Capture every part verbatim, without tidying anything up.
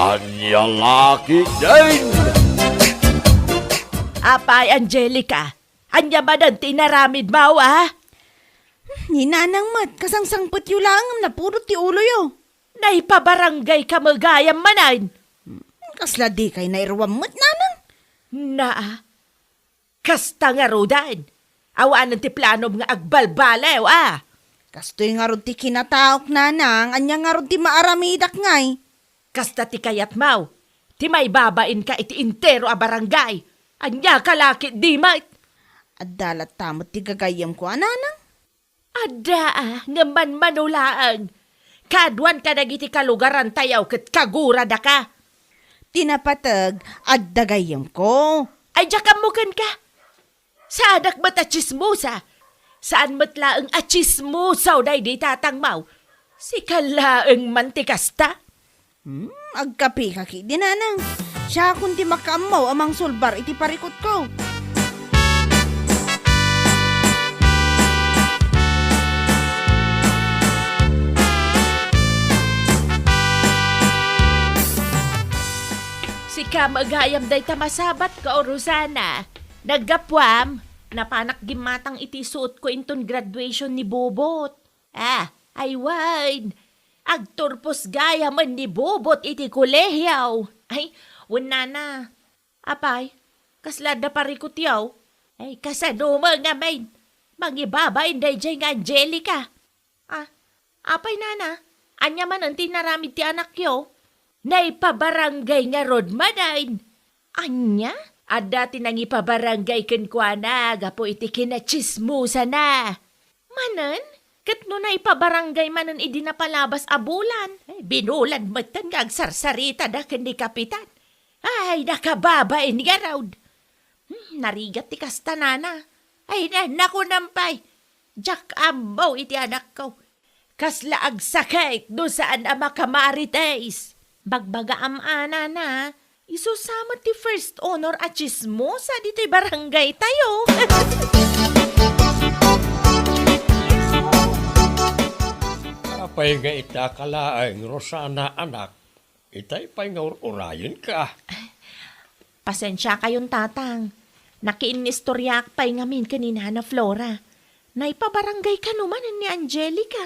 Ania la ketdin? Apay, Angelica, ania manen ti inaramidmo, a? Ni Nanang met, kasangsangpetyo laeng ngem napudot ti uloyo. Naipabaranggayka met gayam manen? Kasla dikay nairuam met, Nanang? Naa, kasta ngaruden. Awanen ti planom nga agbalbaliw, a? Kastoy ngarud ti kinataok, Nanang. Ania ngarud ti maaramidak ngay? Kasta ti kayatmo, ti maibabainka iti entero a barangay. Ania ka la ketdi met? Adda latta met ti gagayyemko a, Nanang. Adda, a, ngem manmano laeng. Kaaduan kadagiti kalugarantayo ket kaguradaka. Ti napateg, adda gayyemko. Ay, diak ammo kenka. Saanak met a tsismosa. Saan met laeng a tsismosa daydi tatangmo. Sika laeng man ti kasta. Hmm, agkapika ketdi, Nanang. Siakon ti makaammo a mangsulbar iti parikutko. Sika met gayam dayta masabatko, Rosana. Naggapuam, napanak gimmatang iti suotko inton graduation ni Bobot. Ah, ay wen, agturpos gayamen ni Bobot iti kolehiyo. Ay, wen, Nana. Apay, kasla adda parikutyo? Ay, kasano met ngamin? Mangibabain daydiay nga Angelica. Ah, apay, Nana? Ania manen ti inaramid ti anakyo? Naipabarangay ngarud manen. Ania? Adda ti nangipabarangay kenkuana gapu iti kinatsismosana. Manen? Ket no naipabarangay manen idi napalabas a bulan, eh, binulan metten nga agsarsaritada ken ni Kapitan. Ay, nakababain ngarud. Hmm, narigat ti kasta, Nana. Ay, na, nakunam pay. Diak ammo iti anakko. Kasla agsakit no saan a makamarites. Bagbagaam a, Nana, isu sa met ti first honor a tsismosa ditoy barangaytayo. Apay nga ita ka laeng, Rosana, anak? Itay pay nga ur-urayenka. Pasensiakayon, Tatang. Nakiinnistoriaak pay ngamin ken ni Nana Flora. Naipabarangay kano manen ni Angelica.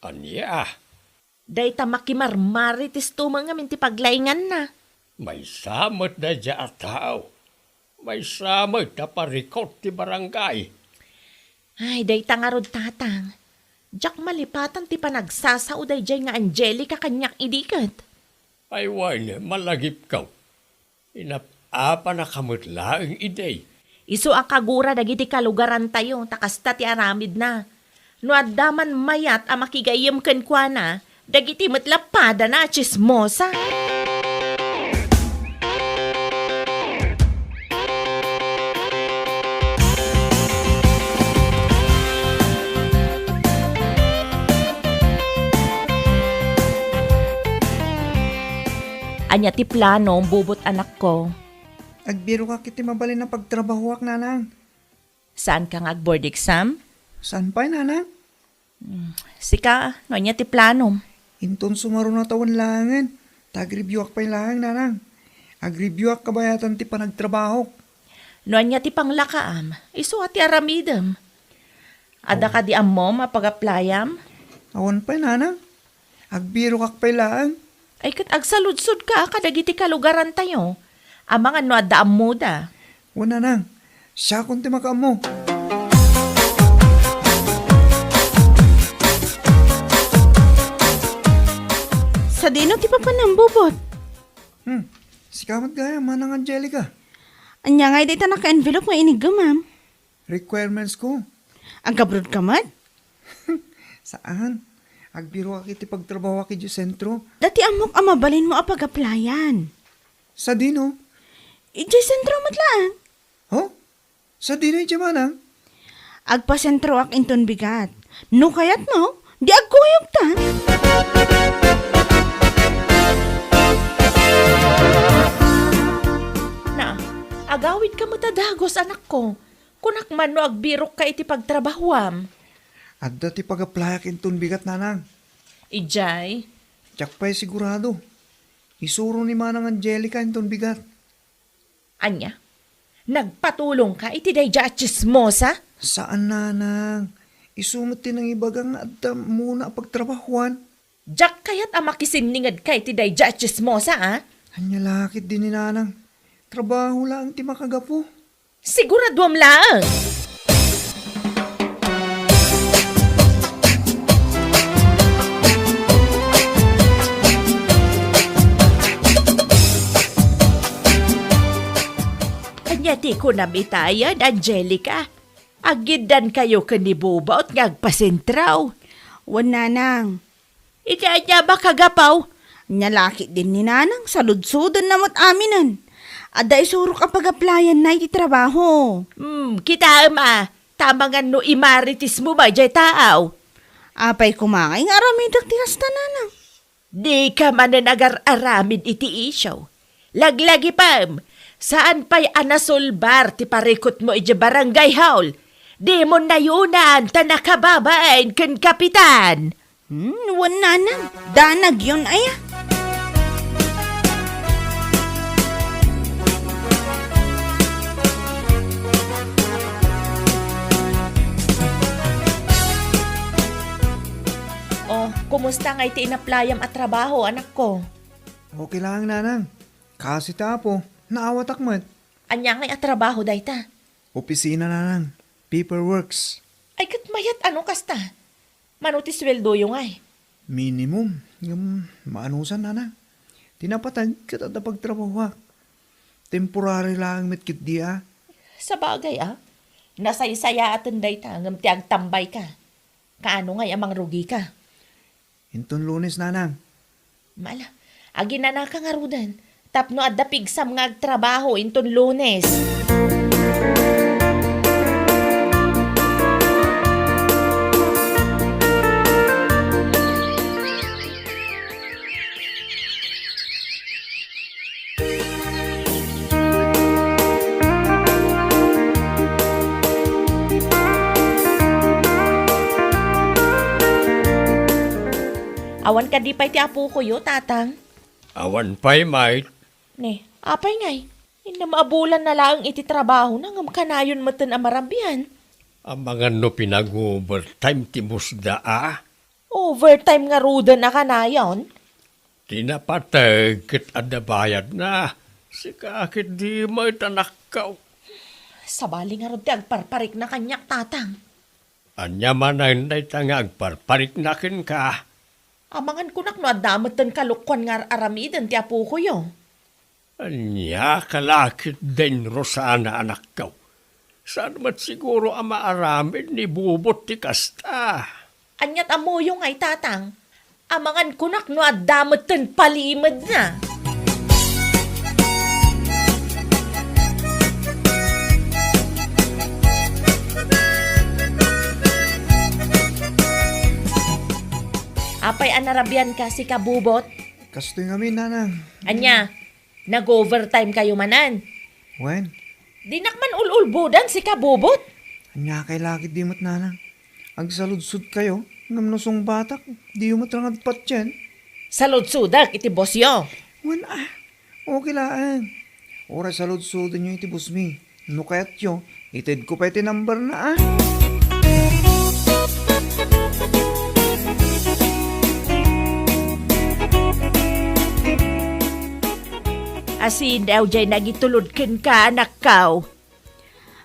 Ania? Dayta makimarmaritesto met ngamin ti paglainganna. Maysa met daydiay a tao. Maysa met a parikut ti barangay. Ay, dayta ngarud, Tatang. Diak malipatan ti panagsasao daydiay nga Angelica kaniak idi ket. Ay wen, malagipko. Inap-apanaka met laeng idi. Isu a kagura dagiti kalugarantayo, ta kasta ti aramidna. No adda man mayat a makigayyem kenkuana, dagiti met lappadana a tsismosa. Ania ti plano, Bubot, anakko? Agbirokak iti mabalin a pagtrabahoak, Nanang. Saanka nga ag-board exam? Saan pay, Nanang? Hmm, sika, no ania ti planom? Inton sumaruno a tawen laengen, ta agreviewak pay laeng, Nanang. Agreviewak kabayatan ti panagtrabahok. No ania ti panglakaam, isu a ti aramidem. Adda kadi ammom a pag-applyam? Awan pay, Nanang. Agbirokak pay laeng. Ay, ket agsaludsodka kadagiti kalugarantayo. Amangan no adda ammoda. Wen, Nanang. Siakon ti makaammo. Sadino ti papanam, Bubot? Hmm. Sika met gayam, Manang Angelica. Ania ngay dayta naka-envelope nga iniggemam? Requirements ko. Ag-abroad ka met? Saan. Agbiroak iti pagtrabahoak idiay sentro. Dati ammok a mabalinmo a pag-applyan. Sadino? Idiay sentro met laeng. Ho? Sadino idiay, Manang? Agpasentroak inton bigat. No kayatmo, di agkuyogta. Na, agawidka met a dagus, anakko. Kunak man no agbirokka iti pagtrabahoam. Adda ti pag-applyak inton bigat, Nanang. Idiay? Diak pay sigurado. Isuro ni Manang Angelica inton bigat. Ania? Nagpatulongka iti daydiay a tsismosa? Saan, Nanang. Isu met ti nangibaga nga adda ammona a pagtrabahuan. Diak kayat a makisinningedka iti daydiay a tsismosa, a? Ania la ketdi ni Nanang? Trabaho laeng ti makagapu. Siguraduam laeng. Ania ti kunam itayen, Angelica? Aggiddankayo ken ni Bubot nga agpasentraw? Wen, Nanang. Iti ania makagapu? Ania la ketdin ni Nanang, saludsodenna met aminen. Adda isurok a pag-applyanna iti trabaho. Hmm, kitaem a, ta amangan no imaritismo ba jay taaw? Apay koma ngay nga aramidek ti kasta, Nanang? Dika manen agar-aramid iti isyu. Laglagipem, saan pay a nasolbar ti parikutmo idiay barangay hall. Dimon nayunan ta nakababain ken kapitan. Hmm, wen, Nanang, danagyon aya. Oh, kumusta ngay ti inaplayam a trabaho, anakko? Okay lang, Nanang. Kaasi ti Apo, naawatak met. Ania ngay a trabaho dayta? Opisina, Nanang. Paperworks. Ay, ket mayat a no kasta. Mano ti sueldoyo ngay? Minimum. Ngem maanusan, Nanang. Ti napateg ket adda pagtrabahoak. Temporary laeng met ketdi a. Sabagay a. Nasaysayaaten dayta ngem ti agtambayka. Kaano ngay a mangrugika? Inton Lunes, Nanang. Mala, aginanaka ngaruden tapno adda pigsam nga agtrabaho inton Lunes. Awan kadi pay ti apokoyo, Tatang? Awan pay, Mike. Ne, apay ngay? Innem a bulan na laeng iti trabahona ngem kanayon metten a marabian. Amangan no pinag-overtime ti boss da a? Overtime ngaruden a kanayon? Ti napateg ket adda bayadna. Sika ketdi met, anakko. Sabali ngarud ti agparparikna kaniak, Tatang. Ania manen dayta nga agparparikna kenka? Amangan kunak no adda metten kalukkuan nga ar-aramiden ti apokoyo. Ania ka la ketdin, Rosana, anakko? Saan met siguro a maaramid ni Bubot ti kasta? Aniat ammoyo ngay, Tatang? Amangan kunak no adda metten palimedna. Apay a narabianka, sika Bubot? Kastoy ngamin, Nanang. Ania? Nag-overtime kayo manen? Wen. Dinak man ul-ulbodan, sika Bubot. Ania kay lakit di met, Nanang? Agsaludsodkayo, ngem no sungbatak, diyo met rangadpatien. Saludsodak iti bossyo. Wen a, okay laeng. Uray saludsodenyo iti bossmi. No kayatyo, itedko pay ti numberna a. Asin daw jay nagitulod kenka, anakko?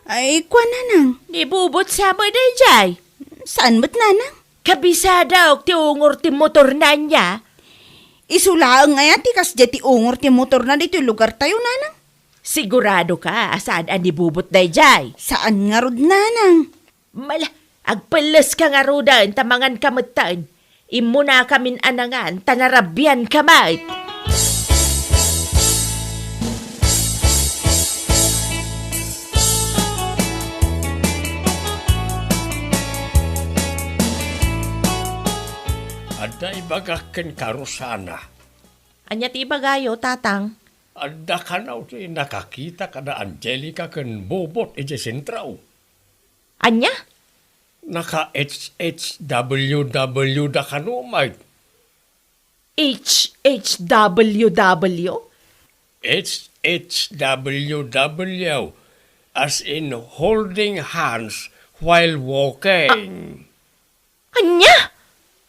Ay, kua, Nanang. Ni Bubot sa met dayjay? Saan met, Nanang? Kabisadaok ti ungor ti motorna ania? Isu laeng aya ti kasdiay ti ungor ti motorna ditoy lugartayo, Nanang? Sigurado ka a saan a ni Bubot dayjay? Saan ngarud, Nanang. Mala, agpelles ka ngaruden ta mangan ka metten. Immuna kamin a nangan ta narabian ka met. Adda ibagak kenka, Rosana. Ania ti ibagayo, Tatang? Adda kano ti nakakita kada Angelica ken Bobot idiay sentro. Ania? Naka-H H W W da kano, Mike. H H W W? H H W W, as in holding hands while walking. Ania?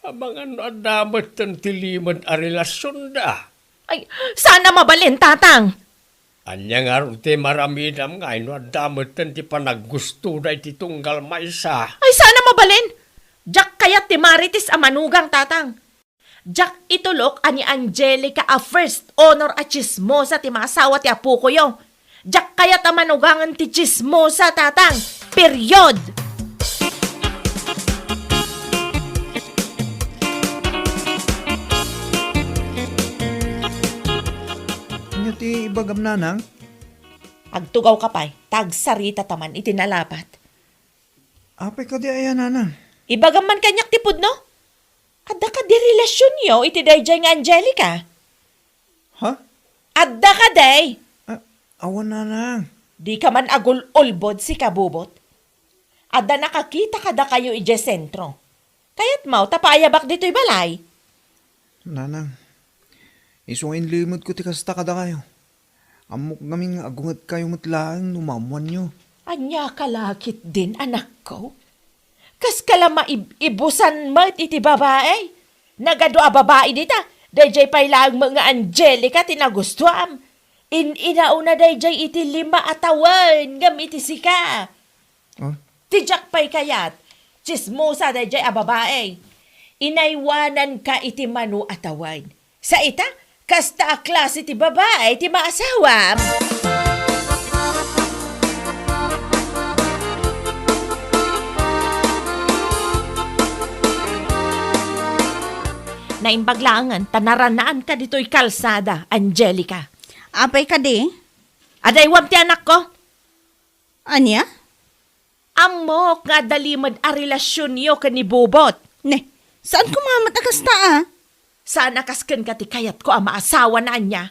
Amangan no adda metten ti limed a relasionda. Ay, saan a mabalin, Tatang. Ania ngarud ti maramidam nga no adda metten ti panaggustoda iti tunggal maysa? Ay, saan a mabalin. Diak kayat ti Marites a manugang, Tatang. Diak itulok a ni Angelica a first honor a tsismosa ti maasawa ti apokoyo. Diak kayat a manugangen ti tsismosa, Tatang. Period! Ania ti ibagam, Nanang? Agtugawka pay, ta agsaritata man iti nalapat. Apay kadi aya, Nanang? Ibagam man kaniak ti pudno? Adda kadi relasionyo iti daydiay nga Angelica? Ha? Adda kadi? Ah, awan, Nanang. Dika man agul-ulbod, sika, Bubot. Adda nakakita kadakayo idiay sentro. Kayatmo ta paayabak ditoy balay? Nanang, isu nga inlimedko ti kasta kadakayo. Ammok ngamin nga agungedkayo met laeng no maammoanyo. Ania ka la ketdin, anakko? Kaska la maib-ibusan met iti babai? Nagadu a babai dita, daydiay pay laeng met nga Angelica ti nagustuam. In-inauna daydiay iti lima a tawen ngem iti sika. Ah? Ti diak pay kayat, tsismosa daydiay a babai. Inaywananka iti mano a tawen. Sa ita, kasta a klase ti babai ti maasawam. Naimbag laengen ta naranaanka ditoy kalsada, Angelica. Apay kadi? Adaywam ti anakko. Ania? Ammok nga adda limed a relasionyo ken ni Bubot. Ne, saan koma met a kasta, a? Saan a kas kenka ti kayatko a maasawana, ania?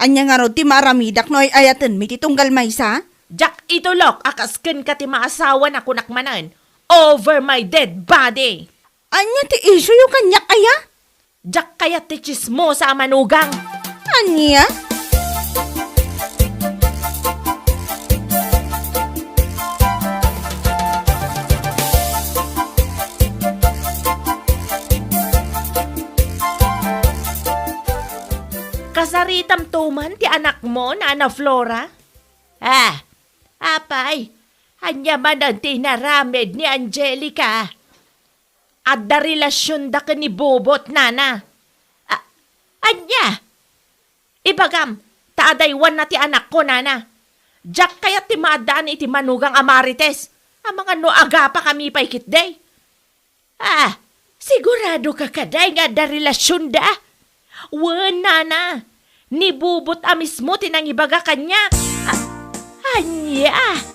Ania ngarud ti maaramidak no ay-ayatenmi ti tunggal maysa? Diak itulok a kas kenka ti maasawana, kunak manen, over my dead body. Ania ti isuyo kaniak, aya? Diak kayat ti tsismosa a manugang. Ania? Kasaritamto man ti anakmo, Nana Flora? Ah, apay, ania manen ti inaramid ni Angelica? Adda relasionda ken ni Bubot, nana. A-, ania? Ibagam, ta adaywanna ti anakko, nana. Diak kayat ti maaddaan iti manugang a Marites. Amangan no agapakami pay ketdi. Ah, sigurado ka kadi nga adda relasionda? Wen, nana, ni Bubot a mismo ti nangibaga kaniak. A-, ania?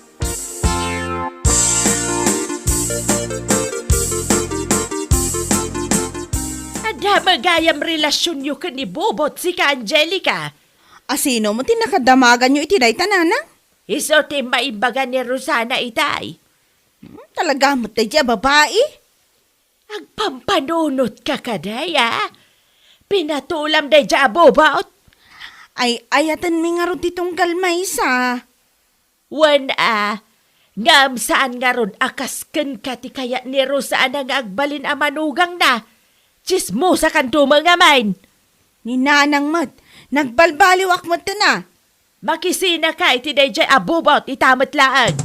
Adda met gayam relasionyo ken ni Bubot, sika, Angelica. A sino met ti nakadamaganyo iti dayta, nana? Isu ti maimbaga ni Rosana itay. Hmm, talaga met daydiay a babai? Agpampanunotka kadi, a? Pinatulam daydiay a Bubot? Ay-ayatenmi ngarud ti tunggal maysa. Wen a, ngem saan ngarud a kas kenka ti kayat ni Rosana nga agbalin a manugangna? Tsismosakanto met ngamin. Ni nanang met, nagbalbaliwak metten a. Makisinaka iti daydiay a Bubot ita met laeng.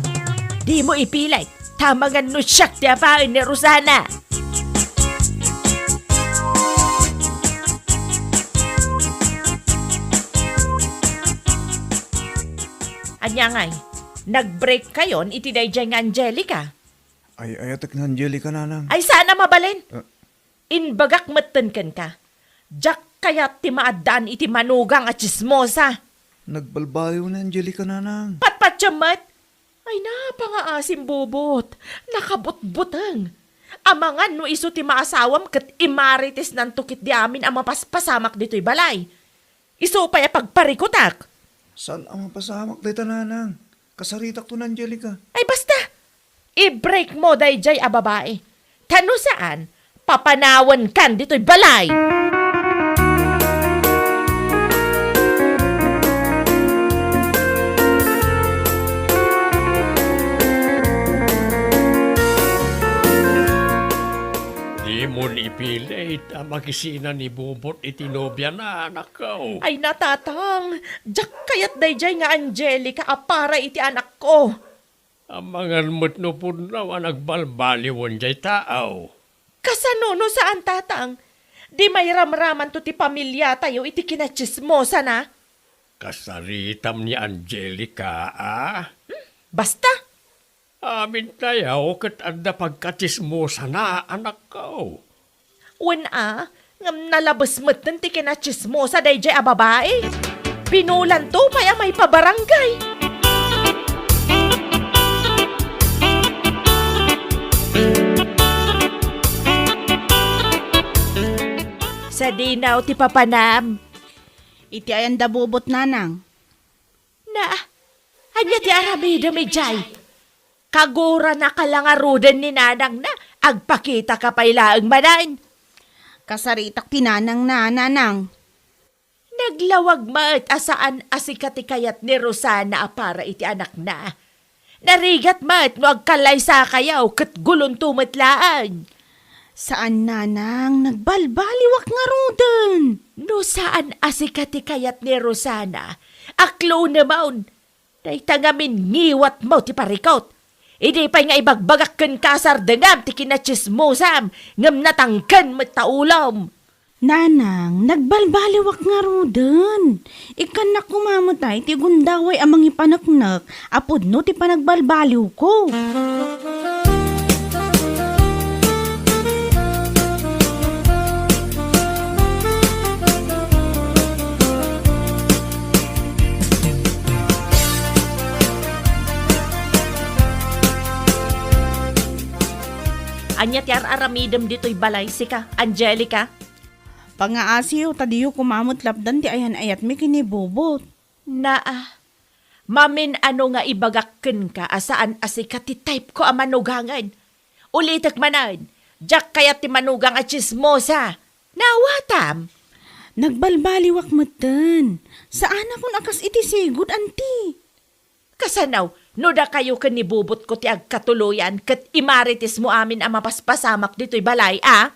Dimo ipilit, ta amangan no siak ti apaen ni Rosana. Ania ngay, nag-break kayon iti daydiay nga Angelica? Ay-ayatek ni Angelica, nanang. Ay, saan a mabalin? Ah. Imbagak metten kenka, diak kayat ti maaddaan iti manugang a tsismosa. Nagbalbaliw ni Angelica, nanang. Patpatiem met? Ay, napangaasim, Bubot. Nakabutbuteng. Amangan no isu ti maasawam ket imaritisnanto ketdi amin a mapaspasamak ditoy balay. Isu pay a pagparikutak. Saan a mapasamak dayta, nanang? Kasaritakto ni Angelica. Ay, basta! I-break mo daydiay a babai. Ta no saan, papanawankan ditoy balay. Pakisina ni Bobot iti nobiana, anakko. Ay, natatang, diak kayat daydiay nga Angelica a para iti anakko. Amangan met no pudno a nagbalbaliwen diay tao. Kasano no saan, tatang? Di mairamramanto ti pamiliatayo iti kinatsismosana? Kasaritam ni Angelica, a? Hmm, basta. Amintayo ket adda pagkatsismosana, anakko. Wen a, ngem nalabes metten ti kinatsismosa daydiay a babai. Binulanto pay a maipabarangay. Sadino ti papanam? Iti ayan da Bobot, nanang. Na, ania ti aramidem idiay? Kaguranaka la ngaruden ni nanangna, agpakitaka pay laeng manen. Kasaritak ti nanangna, nanang. Naglawag met a saan a sika ti kayat ni Rosana a para iti anakna. Narigat met no agkallaysakayo ket gulonto met laeng. Saan, nanang, nagbalbaliwak ngaruden. No saan a sika ti kayat ni Rosana, aklonemon. Dayta ngamin ngiwatmo ti parikut. Idi pay nga ibagbagak kenka a sardengam ti kinatsismosam, ngem natangken met ta ulom. Nanang, nagbalbaliwak ngaruden. Ikkannak koma met ay ti gundaway a mangipaneknek a pudno ti panagbalbaliwko. Ania ti ar-aramidem ditoy balay, sika, Angelica? Pangaasiyo ta diyo koma met lapdan ti ayan-ayatmi ken ni Bobot. Naa, mamin-ano nga ibagak kenka a saan a sika ti type-ko a manugangen. Ulitek manen, diak kayat ti manugang a tsismosa. Naawatam? Nagbalbaliwak metten. Saanakon a kas iti sigud, anti. Kasano, no dakayo ken ni Bobotko ti agkatuloyan ket imaritismo amin a mapaspasamak ditoy balay, a?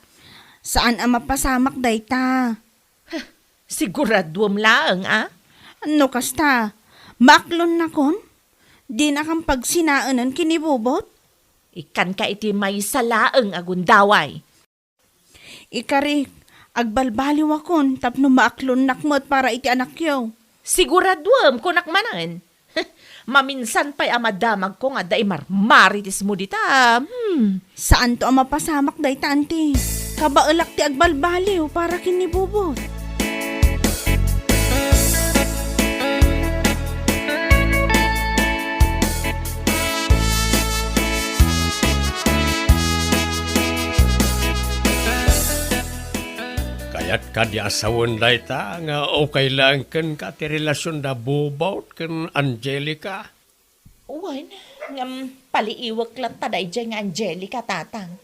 Saan a mapasamak dayta. Huh, siguraduem laeng, a? No kasta, maaklonnakon? Dinakam pagsinaenen ken ni Bobot? Ikkanka iti maysa laeng a gundaway. Ikarik, agbalbaliwakon tapno maaklonnak met para iti anakyo. Siguraduem, kunak manen. Maminsan pay a madamagko nga adda imarmaritismo dita. Hmm. Saanto a mapasamak dayta, anti. Kabaelak ti agbalbaliw para ken ni Bobot. Kayat kadi a sawen dayta nga ukay laeng kenka ti relasionda Bobot ken Angelica? Wen, ngem paliiwek latta daydiay nga Angelica, tatang.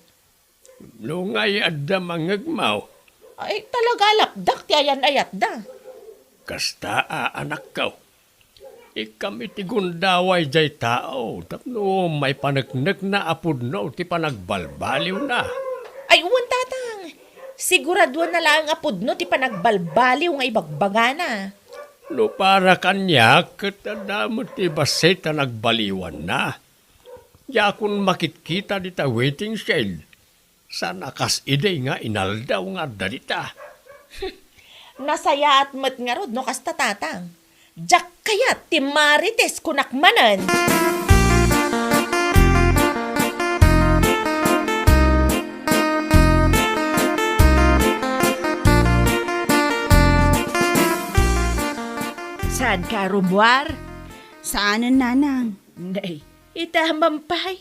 No ngay adda mangngegmo. Ay, talaga lapdak ti ayan-ayatda. Kasta a, anakko. Ikkam iti gundaway diay tao tapno maipaneknekna a pudno ti panagbalbaliwna. Ay, wen, tatang. Siguraduanna laeng a pudno ti panagbalbaliw nga ibagbagana. No para kaniak, ket adda met ti bassit a nagbaliwanna. Diakon makitkita dita waiting shed. Saan a kas idi nga inaldaw nga adda dita. Nasayaat met ngarud no kasta, tatang. Diak kayat ti marites, kunak manen. Saanka a rummuar? Saanen, nanang. Nay, ita manen pay.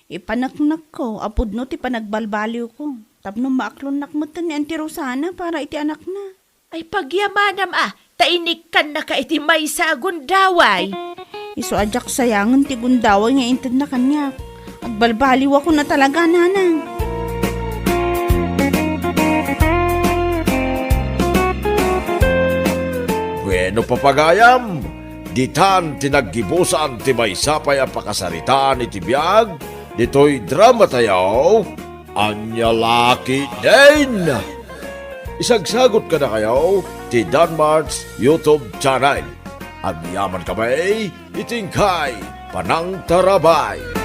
Ipaneknekko a pudno ti panagbalbaliwko tapno maaklonnak metten ni Auntie Rosana para iti anakna. Ay, pagyamanam a, ta inikkannaka iti maysa a gundaway. Isu a diak sayangen ti gundaway nga intedna kaniak. Agbalbaliwakon a talaga, nanang. Bueno, papagayam, ditan ti naggibusan ti maysa pay a pakasaritaan iti biag ditoy dramatayo, Ania La Ketdin! Isagsagot kadakayo ti Danmart's YouTube channel. Agyaman kami iti inkay panangtarabay.